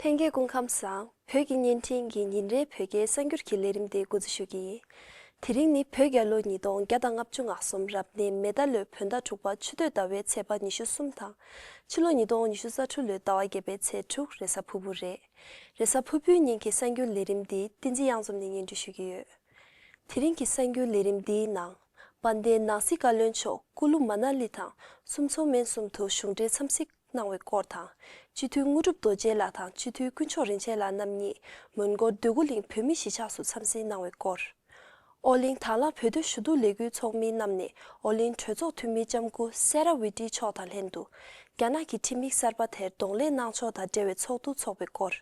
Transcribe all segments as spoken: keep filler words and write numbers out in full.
ལྷན་རྒྱས་སྐུ་ཁམས་བཟང་། བོད་ཀྱི་བརྙན་འཕྲིན་གྱི་ཉིན་རེའི་བོད་སྐད་གསར་འགྱུར་གྱི་ལས་རིམ་དེ་འགོ་འཛུགས་ཞུ་གི་ཡིན། དེ་རིང་ནི་བོད་རྒྱལ་ལོ་ཉིས་སྟོང་བརྒྱ་དང་ལྔ་བཅུ་ང་གསུམ་རབ་གནས་མེ་ཟླ་ལོའི་བོད་ཟླ་དྲུག་པ་ཆུ་སྟོད་ཟླ་བའི་ཚེས་པ་ཉི་ཤུ་གསུམ་དང་། ཕྱི་ལོ་ཉིས་སྟོང་ཉི་ཤུ་རྩ་དྲུག་ལོའི་ཟླ་བ་བརྒྱད་པའི་ཚེས་དྲུག་རེས་གཟའ་ཕུར་བུ་རེད། རེས་གཟའ་ཕུར་བུའི་ཉིན་གྱི་གསར་འགྱུར་ལས་རིམ་འདི་བསྟན་འཛིན་གཡང་འཛོམས་ནས་སྙན་སྒྲོན་ཞུ་གི་ཡོད། དེ་རིང་གི་གསར་འགྱུར་ལས་རིམ་འདིའི་ནང་། དཔལ་ལྡན་ནང་སྲིད་བཀའ་བློན་མཆོག་ཀུ་ལུ་མ་ན་ལི་དང་སུམ་ཚོ་མན་གསུམ་དུ་གཞུང་འབྲེལ་འཚམས་གཟིགས་གནང་བའི་སྐོར་དང་། སྤྱི་འཐུས་དངོས་གྲུབ་རྡོ་རྗེ་ལགས་དང་སྤྱི་འཐུས་དཀོན་མཆོག་རིན་ཆེན་ལགས་རྣམ་གཉིས་མོན་གྷོ་འདོད་རྒུ་གླིང་བོད་མིའི་གཞིས་ཆགས་སུ་འཚམས་གཟིགས་གནང་བའི་སྐོར། ཨོ་གླིང་དྭང་བླངས་བོད་དོན་ཞུ་གཏུག་ལས་འགུལ་ཚོགས་མི་རྣམས་ནས་ཨོ་གླིང་གྲོས་ཚོགས་འཐུས་མི་ལྕམ་སྐུ་སེ་ར་ཝི་ཏི་མཆོག་དང་ལྷན་དུ། རྒྱ་ནག་གི་ཁྲིམས་ཡིག་གསར་པ་དེར་གདོང་ལེན་གནང་ཕྱོགས་དང་འབྲེལ་བའི་ཚོགས་འདུ་འཚོགས་པའི་སྐོར།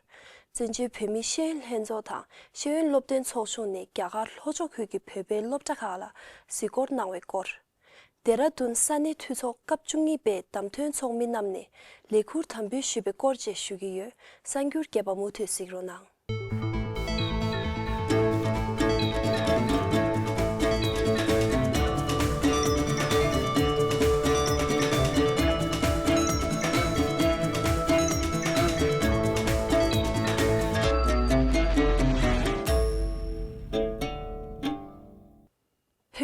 བཙན་བྱོལ་བོད་མིའི་ཤེས་ཡོན་ལྷན་ཚོགས་དང་ཤེས་ཡོན་སློབ་སྟོན་ཚོགས་ཆུང་ནས་རྒྱ་གར་ལྷོ་ཕྱོགས་ཁུལ་གྱི་བོད་པའི་སློབ་གྲྭ་ཁག་ལ་གཟིགས་སྐོར་གནང་བའི་སྐོར། ལྡེ་ར་ལྡུན་ས་གནས་འཐུས་ཚོགས་སྐབས་བཅུ་གཉིས་པའི་བདམས་ཐོན་ཚོགས་མི་རྣམས་ནས་ལས་ཁུར་དམ་འབུལ་ཞུས་པའི་སྐོར་བཅས་ཞུ་གི་ཡོད། གསར་འགྱུར་རྒྱས་པ་མུ་མཐུད་གཟིགས་རོགས་གནང་།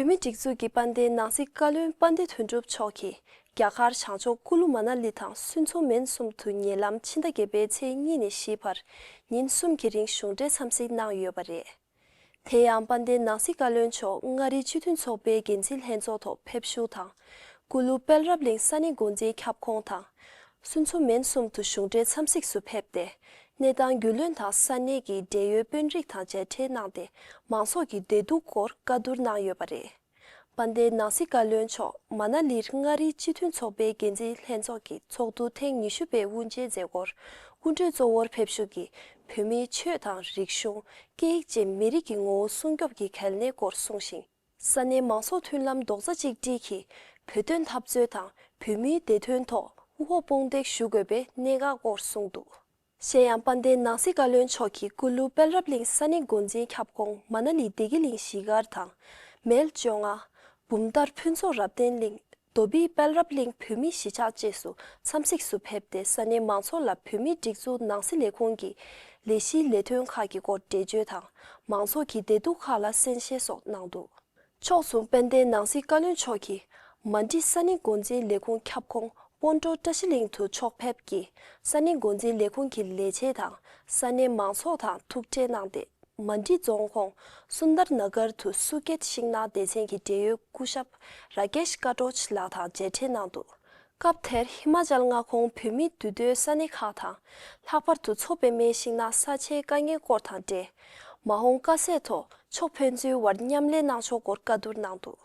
བོད་མིའི་སྒྲིག་འཛུགས་ཀྱི་དཔལ་ལྡན་ནང་སྲིད་བཀའ་བློན་དཔལ་ལྡན་དོན་གྲུབ་མཆོག་གིས་རྒྱ་གར་བྱང་ཕྱོགས་ཀུ་ལུ་མ་ན་ལི་དང་སུན་ཚོ་མན་གསུམ་དུ་ཉེ་ལམ་ཕྱི་ཟླ་བརྒྱད་པའི་ཚེས་གཉིས་ནས་བཞི་བར་ཉིན་གསུམ་གྱི་རིང་གཞུང་འབྲེལ་འཚམས་གཟིགས་གནང་ཡོད་པ་རེད། དེ་ཡང་དཔལ་ལྡན་ནང་སྲིད་བཀའ་བློན་མཆོག་མངའ་རིས་སྤྱི་མཐུན་ཚོགས་པའི་འགན་འཛིན་ལྷན་ཚོགས་ཐོག་ཕེབས་ཞུགས་དང་། ཀུ་ལུ་དཔལ་རབ་གླིང་ས་གནས་འགོ་འཛིན་ཁྱབ་ཁོངས་དང་། སུན་ཚོ་མན་གསུམ་དུ་གཞུང་འབྲེལ་འཚམས་གཟིགས་སུ་ཕེབས་ཏེ། གནས་སྟངས་རྒྱུས་ལོན་དང་ས་གནས་ཀྱི་འབྲེལ་ཡོད་དཔོན་རིགས་དང་མཇལ་འཕྲད་གནང་སྟེ། མང་ཚོགས་ཀྱི་བདེ་སྡུག་སྐོར་བཀའ་བསྡུར་གནང་ཡོད་པ་རེད། དཔལ་ལྡན་ནང་སྲིད་བཀའ་བློན་མཆོག་མ་ན་ལིར་མངའ་རིས་སྤྱི་མཐུན་ཚོགས་པའི་འགན་འཛིན་ལྷན་ཚོགས་ཀྱི་ཚོགས་འདུ་ཐེངས་ཉི་ཤུ་པའི་དབུ་འབྱེད་མཛད་སྒོར་སྐུ་མགྲོན་གཙོ་བོར་ཕེབས་ཞུགས་ཀྱིས་བོད་མིའི་ཆོས་དང་རིག་གཞུང་། སྐད་ཡིག་བཅས་མི་རིགས་ཀྱི་ངོ་བོ་སྲུང་སྐྱོབ་ཀྱི་གལ་གནད་སྐོར་གསུངས་ཤིང་། ས་གནས་མང་ཚོགས་མཐུན་ལམ་རྡོག་རྩ་གཅིག་སྒྲིལ་གྱིས་བོད་དོན་འཐབ་རྩོད་དང་བོད་མིའི་བདེ་དོན་ཐོག་དབུ་འོག་དཔུང་འདེགས་ཞུ་དགོས་པའི་གནད་འགག་སྐོར་གསུངས་འདུག། གཞན་ཡང་དཔལ་ལྡན་ནང་སྲིད་བཀའ་བློན་མཆོག་གིས་ཀུ་ལུ་དཔལ་རབ་གླིང་ས་གནས་འགོ་འཛིན་ཁྱབ་ཁོངས་མ་ན་ལི་བདེ་སྐྱིད་གླིང་གཞིས་སྒར་དང་། མལ་བཅོ་ལྔ། འབུམ་ཐར་ཕུན་ཚོགས་རབ་བརྟན་གླིང་། རྡོ་སྦིས་དཔལ་རབ་གླིང་བོད་མིའི་གཞིས་ཆགས་བཅས་སུ་འཚམས་གཟིགས་སུ་ཕེབས་ཏེ་ས་གནས་མང་ཚོགས་ལ་བོད་མིའི་སྒྲིག་འཛུགས་ནང་སྲིད་ལས་ཁུངས་ཀྱི་ལས་གཞིའི་ལས་དོན་ཁག་གི་སྐོར་འགྲེལ་བརྗོད་དང་མང་ཚོགས་ཀྱི་བདེ་སྡུག་ཁག་ལ་གསན་བཞེས་སོགས་གནང་འདུག། ཕྱོགས་མཚུངས་དཔལ་ལྡན་ནང་སྲིད་བཀའ་བློན་མཆོག་གིས་མན་ཌི་ས་གནས་འགོ་འཛིན་ལས་ཁུངས་ཁྱབ་ཁོངས་སྤོན་ཊོ་བཀྲ་ཤིས་གླིང་དུ་ཕྱོགས་ཕེབས་ཀྱིས་ས་གནས་འགོ་འཛིན་ལས་ཁུངས་ཀྱི་ལས་བྱེད་དང་ས་གནས་མང་ཚོགས་དང་ཐུག་འཕྲད་གནང་སྟེ། མན་ཌི་རྫོང་ཁོངས་སུན་དར་ན་གར་དུ་སུ་ཀེད་ཤིང་ནགས་སྡེ་ཚན་གྱི་འབྲེལ་ཡོད་སྐུ་ཞབས་ར་ཀེཤ་ཀ་ཏོ་ཆི་ལགས་དང་མཇལ་འཕྲད་གནང་འདུག། སྐབས་དེར་ཧི་མ་ཅལ་མངའ་ཁོངས་བོད་མིའི་འདུས་སྡོད་ས་གནས་ཁག་དང་། ལྷག་པར་དུ་མཚོ་པདྨའི་ཤིང་ནགས་ས་ཆའི་དཀའ་ངལ་སྐོར་དང་འབྲེལ། མ་འོངས་དཀའ་སེལ་ཐོག་ཕྱོགས་ཕན་ཚུན་དབར་མཉམ་ལས་གནང་ཕྱོགས་སྐོར་བཀའ་བསྡུར་གནང་འདུག།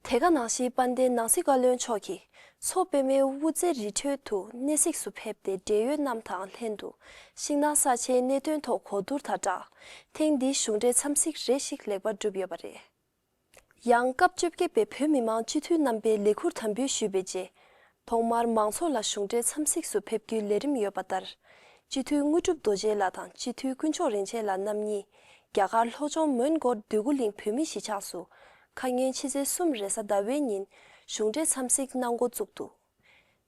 དེ་ག་ནང་བཞིན་དཔལ་ལྡན་ནང་སྲིད་བཀའ་བློན་མཆོག་གིས་མཚོ་པདྨའི་དབུ་རྩེ་རི་ཁྲོད་དུ་གནས་གཟིགས་སུ་ཕེབས་ཏེ་འབྲེལ་ཡོད་རྣམས་དང་ལྷན་དུ་ཤིང་ནགས་ས་ཆའི་གནད་དོན་ཐོག་གོ་བསྡུར་དང་སྦྲགས། ཐེངས་འདིའི་གཞུང་འབྲེལ་འཚམས་གཟིགས་རེ་ཞིག་ལེགས་པར་གྲུབ་ཡོད་པ་རེད། ཡང་སྐབས་བཅོ་བརྒྱད་པའི་བོད་མི་མང་སྤྱི་འཐུས་རྣམ་པས་ལས་ཁུར་དམ་འབུལ་ཞུས་པའི་རྗེས། ཐོག་མར་མང་ཚོགས་ལ་གཞུང་འབྲེལ་འཚམས་གཟིགས་སུ་ཕེབས་རྒྱུའི་ལས་རིམ་ཡོད་པ་ལྟར། སྤྱི་འཐུས་དངོས་གྲུབ་རྡོ་རྗེ་ལགས་དང་སྤྱི་འཐུས་དཀོན་མཆོག་རིན་ཆེན་ལགས་རྣམ་གཉིས་རྒྱ་གར་ལྷོ་ལྗོངས་མོན་གྷོར་འདོད་རྒུ་གླིང་བོད་མིའི་གཞིས་ཆགས་སུ་ཁ་ཉིན་ཕྱི་ཚེས་གསུམ་རེས་གཟའ་ཟླ་བའི་ཉིན་གཞུང་འབྲེལ་འཚམས་གཟིགས་གནང་འགོ་བཙུགས་འདུག།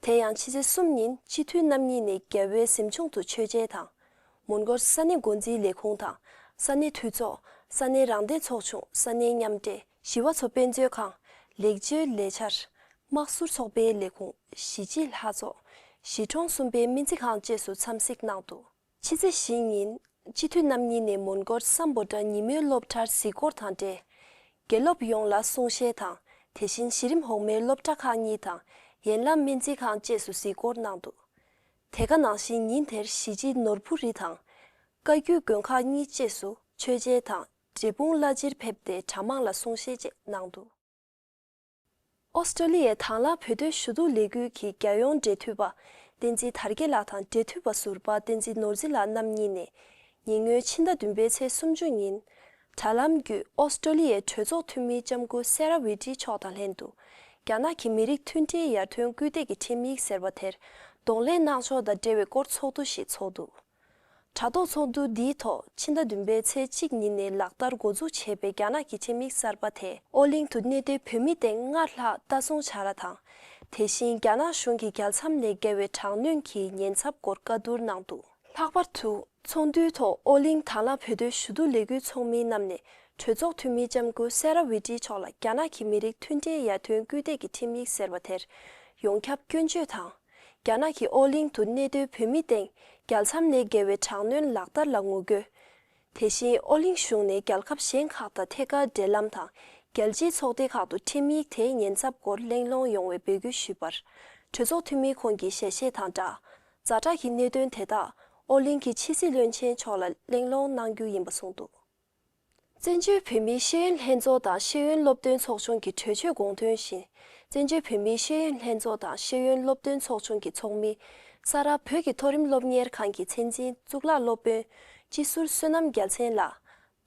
དེ་ཡང་ཕྱི་ཚེས་གསུམ་ཉིན་སྤྱི་འཐུས་རྣམ་གཉིས་ནས་རྒྱལ་བའི་གཟིམ་ཆུང་དུ་མཆོད་མཇལ་དང་། མོན་གྷོར་ས་གནས་འགོ་འཛིན་ལས་ཁུངས་དང་ས་གནས་འཐུས་ཚོགས། ས་གནས་རང་བདེན་ཚོགས་ཆུང་། ས་གནས་མཉམ་འབྲེལ། ཞི་བ་འཚོ་དཔེ་མཛོད་ཁང་། ལེགས་བཅོས་ལས་འཆར། དམག་ཟུར་ཚོགས་པའི་ལས་ཁུངས། གཞིས་བྱེས་ལྷ་ཚོགས། གཞིས་གྲོང་གསུམ་པའི་སྨན་རྩིས་ཁང་བཅས་སུ་འཚམས་གཟིགས་གནང་འདུག། ཕྱི་ཚེས་བཞི་ཉིན་སྤྱི་འཐུས་རྣམ་གཉིས་ནས་མོན་གྷོར་སམ་བྷོ་ཊ་ཉིན་མོའི་སློབ་གྲྭར་གཟིགས་སྐོར་དང་འབྲེལ། དགེ་སློབ་ཡོངས་ལ་གསུང་བཤད་དང་། དེ་བཞིན་གཞི་རིམ་འོག་མའི་སློབ་གྲྭ་ཁག་གཉིས་དང་ཡན་ལག་སྨན་རྩིས་ཁང་བཅས་སུ་གཟིགས་སྐོར་གནང་འདུག། དེ་ག་ནང་བཞིན་ཉིན་དེར་གཞིས་བྱེས་ནོར་བུ་རི་དང་། བཀའ་བརྒྱུད་དགོན་ཁག་གཉིས་བཅས་སུ་མཆོད་མཇལ་དང་འབྲས་སྤུངས་བླ་སྤྱིར་ཕེབས་ཏེ་གྲྭ་མང་ལ་གསུང་བཤད་བཅས་གནང་འདུག། ཨོ་སི་ཀྲོ་ལི་ཡའི་དྭང་བླངས་བོད་དོན་ཞུ་གཏུག་ལས་འགུལ་གྱི་རྒྱལ་ཡོངས་འབྲེལ་མཐུད་པ་བསྟན་འཛིན་དར་རྒྱས་ལགས་དང་འབྲེལ་མཐུད་པ་ཟུར་པ་བསྟན་འཛིན་ནོར་འཛིན་ལགས་རྣམ་གཉིས་ནས་ཉེ་སྔོན་ཕྱི་ཟླ་བདུན་པའི་ཚེས་སུམ་ཅུ་ཉིན་དྲ་ལམ་བརྒྱུད་ཨོ་སི་ཀྲོ་ལི་ཡའི་གྲོས་ཚོགས་འཐུས་མི་ལྕམ་སྐུ་སེ་ར་ཝི་ཏི་མཆོག་དང་ལྷན་དུ་རྒྱ་ནག་གི་མི་རིགས་མཐུན་སྒྲིལ་ཡར་ཐོན་སྐུལ་འདེད་ཀྱི་ཁྲིམས་ཡིག་ཟེར་བ་དེར་གདོང་ལེན་གནང་ཕྱོགས་དང་འབྲེལ་བའི་སྐོར་ཚོགས་འདུ་ཞིག་ཚོགས་འདུ། དྲ་ཐོག་ཚོགས་འདུ་འདིའི་ཐོག་ཕྱི་ཟླ་བདུན་པའི་ཚེས་གཅིག་ཉིན་ནས་ལག་བསྟར་འགོ་འཛུགས་བྱས་པའི་རྒྱ་ནག་གི་ཁྲིམས་ཡིག་གསར་པ་དེས་ཨོ་གླིང་དུ་གནས་སྡོད་བོད་མི་སྟེང་ལྔ་ལྷག་ལྟ་སྲུང་བྱ་ར་དང་། དེ་བཞིན་རྒྱ་ནག་གཞུང་གི་རྒྱལ་མཚམས་ལས་བརྒལ་བའི་དྲག་གནོན་གྱི་ཉེན་ཚབས་སྐོར་བཀའ་བསྡུར་གནང་འདུག། ལྷག་པར་དུ་ཚོགས་འདུའི་ཐོག་ཨོ་གླིང་དྭང་བླངས་བོད་དོན་ཞུ་གཏུག་ལས་འགུལ་ཚོགས་མི་རྣམས་ནས་གྲོས་ཚོགས་འཐུས་མི་ལྕམ་སྐུ་སེ་ར་ཝི་ཏི་མཆོག་ལ་རྒྱ་ནག་གི་མི་རིགས་མཐུན་སྒྲིལ་ཡར་ཐོན་སྐུལ་འདེད་ཀྱི་ཁྲིམས་ཡིག་ཟེར་བ་དེར་ཡོངས་ཁྱབ་སྐྱོན་བརྗོད་དང་། རྒྱ་ནག་གིས་ཨོ་གླིང་དུ་གནས་སྡོད་བོད་མི་སྟེང་རྒྱལ་མཚམས་ལས་བརྒལ་བའི་དྲག་གནོན་ལག་བསྟར་ལ་ངོ་རྒོལ། དེ་བཞིན་ཨོ་གླིང་གཞུང་ནས་རྒྱལ་ཁབ་གཞན་ཁག་དང་ཐད་ཀར་འབྲེལ་ལམ་དང་རྒྱལ་སྤྱིའི་ཚོགས་སྡེ་ཁག་ཏུ་ཁྲིམས་ཡིག་དེའི་ཉེན་ཚབས་སྐོར་གླེང་སློང་ཡོང་བའི་འབོད་སྐུལ་ཞུས་པར། གྲོས་ཚོགས་འཐུས་མི་ཁོང་གིས་ཞལ་བཞེས་དང་སྦྲགས། ཛ་དྲག་གི་གནད་དོན་དེ་དག་ཨོ་གླིང་གི་ཕྱི་སྲིད་བློན་ཆེན་མཆོག་ལ་གླེང་སློང་གནང་རྒྱུ་ཡིན་པ་གསུངས་འདུག། བཙན་བྱོལ་བོད་མིའི་ཤེས་ཡོན་ལྷན་ཚོགས་དང་ཤེས་ཡོན་སློབ་སྟོན་ཚོགས་ཆུང་གི་གྲོས་ཆོད་དགོངས་དོན་བཞིན། བཙན་བྱོལ་བོད་མིའི་ཤེས་ཡོན་ལྷན་ཚོགས་དང་ཤེས་ཡོན་སློབ་སྟོན་ཚོགས་ཆུང་གི་ཚོགས་མི། ས་རཱ་བོད་ཀྱི་མཐོ་རིམ་སློབ་གཉེར་ཁང་གི་མཚན་འཛིན་གཙུག་ལག་སློབ་དཔོན་སྤྱི་ཟུར་བསོད་ནམས་རྒྱལ་མཚན་ལགས།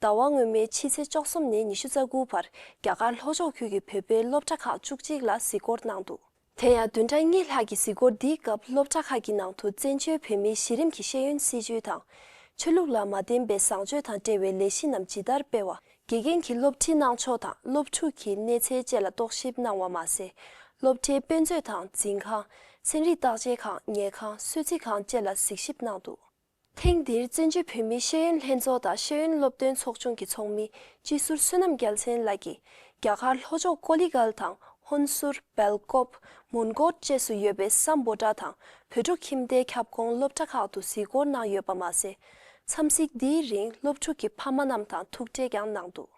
ཟླ་བ་སྔོན་མའི་ཕྱི་ཚེས་བཅུ་གསུམ་ནས་ཉི་ཤུ་རྩ་དགུ་བར་རྒྱ་གར་ལྷོ་ཕྱོགས་ཁུལ་གྱི་བོད་པའི་སློབ་གྲྭ་ཁག་བཅུ་གཅིག་ལ་གཟིགས་སྐོར་གནང་འདུག། དེ་ཡང་བདུན་ཕྲག་གཉིས་ལྷག་གི་གཟིགས་སྐོར་འདིའི་སྐབས་སློབ་གྲྭ་ཁག་གི་ནང་དུ་བཙན་བྱོལ་བོད་མིའི་གཞི་རིམ་གྱི་ཤེས་ཡོན་སྲིད་བྱུས་དང་། ཆོས་ལུགས་ལ་མ་བརྟེན་པའི་བཟང་སྤྱོད་དང་འབྲེལ་བའི་ལས་གཞི་རྣམས་ཇི་ལྟར་སྤེལ་བ། དགེ་རྒན་གྱི་སློབ་ཁྲིད་གནང་ཕྱོགས་དང་སློབ་ཕྲུག་གི་གནས་ཚད་བཅས་ལ་རྟོག་ཞིབ་གནང་བ་མ་ཟད། སློབ་གྲྭའི་དཔེ་མཛོད་དང་འཛིན་ཁང་། ཚན་རིག་བརྟག་དཔྱད་ཁང་། ཉལ་ཁང་། གསོལ་ཚིགས་ཁང་བཅས་ལ་གཟིགས་ཞིབ་གནང་འདུག། ཐེངས་འདིར་བཙན་བྱོལ་བོད་མིའི་ཤེས་ཡོན་ལྷན་ཚོགས་དང་ཤེས་ཡོན་སློབ་སྟོན་ཚོགས་ཆུང་གི་ཚོགས་མི་སྤྱི་ཟུར་བསོད་ནམས་རྒྱལ་མཚན་ལགས་ཀྱིས་རྒྱ་གར་ལྷོ་ཕྱོགས་ཀོ་ལི་གྷལ་དང་ཧོན་སུར། སྦེལ་ཀོབ། མོན་གྷོ་བཅས་སུ་ཡོད་པའི་སམ་བྷོ་ཊ་དང་བོད་ཕྲུག་ཁྱིམ་སྡེའི་ཁྱབ་ཁོངས་སློབ་གྲྭ་ཁག་ཏུ་གཟིགས་སྐོར་གནང་ཡོད་པ་མ་ཟད། འཚམས་གཟིགས་འདིའི་རིང་སློབ་ཕྲུག་གི་ཕ་མ་རྣམས་དང་ཐུག་འཕྲད་ཀྱང་གནང་འདུག།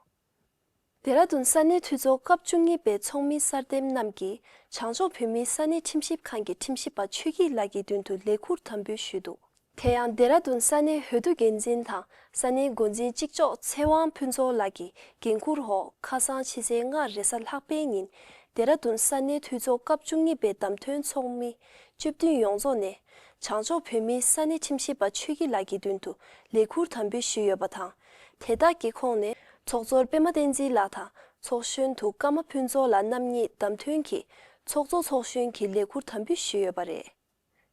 ཌེ་ར་ལྡུན་ས་གནས་འཐུས་ཚོགས་སྐབས་བཅུ་གཉིས་པའི་ཚོགས་མི་གསར་འདེམས་རྣམས་ཀྱིས་བྱང་ཕྱོགས་བོད་མིའི་ས་གནས་ཁྲིམས་ཞིབ་ཁང་གི་ཁྲིམས་ཞིབ་པ་ཆོས་སྐྱིད་ལགས་ཀྱི་མདུན་དུ་ལས་ཁུར་དམ་འབུལ་ཞུས་འདུག། དེ་ཡང་ཌེ་ར་ལྡུན་ས་གནས་འོས་བསྡུ་འགན་འཛིན་དང་ས་གནས་འགོ་འཛིན་གཅིག་ལྕོགས་ཚེ་དབང་ཕུན་ཚོགས་ལགས་ཀྱི་འགན་འཁུར་འོག་ཁ་སང་ཕྱི་ཚེས་ལྔ་རེས་གཟའ་ལྷག་པའི་ཉིན་ཌེ་ར་ལྡུན་ས་གནས་འཐུས་ཚོགས་སྐབས་བཅུ་གཉིས་པའི་བདམས་ཐོན་ཚོགས་མི་བཅུ་བདུན་ཡོངས་རྫོགས་ནས་བྱང་ཕྱོགས་བོད་མིའི་ས་གནས་ཁྲིམས་ཞིབ་པ་ཆོས་སྐྱིད་ལགས་ཀྱི་མདུན་དུ་ལས་ཁུར་དམ་འབུལ་ཞུས་ཡོད་པ་དང་། དེ་དག་གི་ཁོངས་ནས་ཚོགས་གཙོར་པད་མ་བསྟན་འཛིན་ལགས་དང་ཚོགས་གཞོན་དུ་ཀརྨ་ཕུན་ཚོགས་ལགས་རྣམ་གཉིས་བདམས་ཐོན་གྱིས་ཚོགས་གཙོ་ཚོགས་གཞོན་གྱི་ལས་ཁུར་དམ་འབུལ་ཞུས་ཡོད་པ་རེད།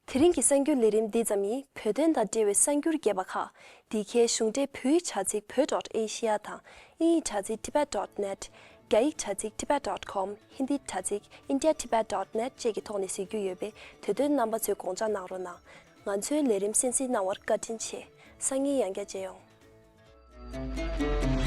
དེ་རིང་གི་གསར་འགྱུར་ལས་རིམ་འདི་ཙམ་ཡིན། བོད་དོན་དང་འབྲེལ་བའི་གསར་འགྱུར་རྒྱས་པ་ཁག་འདི་གའི་གཞུང་འབྲེལ་བོད་ཡིག་དྲ་ཚིགས་བོད་ཌོཊ་ཨེ་ཤི་ཡ་དང་དབྱིན་ཡིག་དྲ་ཚིགས་tibet dot net། རྒྱ་ཡིག་དྲ་ཚིགས་tibet dot com། ཧིན་དིའི་དྲ་ཚིགས india tibet dot net བཅས་ཀྱི་ཐོག་ནས་གཟིགས་རྒྱུ་ཡོད་པས་དེ་དོན་རྣམ་པ་ཚོས་དགོངས་འཇགས་གནང་རོགས་གནང་། ང་ཚོའི་ལས་རིམ་གསན་གཟིགས་གནང་བར་བཀའ་དྲིན་ཆེ། སང་ཉིན་ཡང་བསྐྱར་མཇལ་ཡོང་།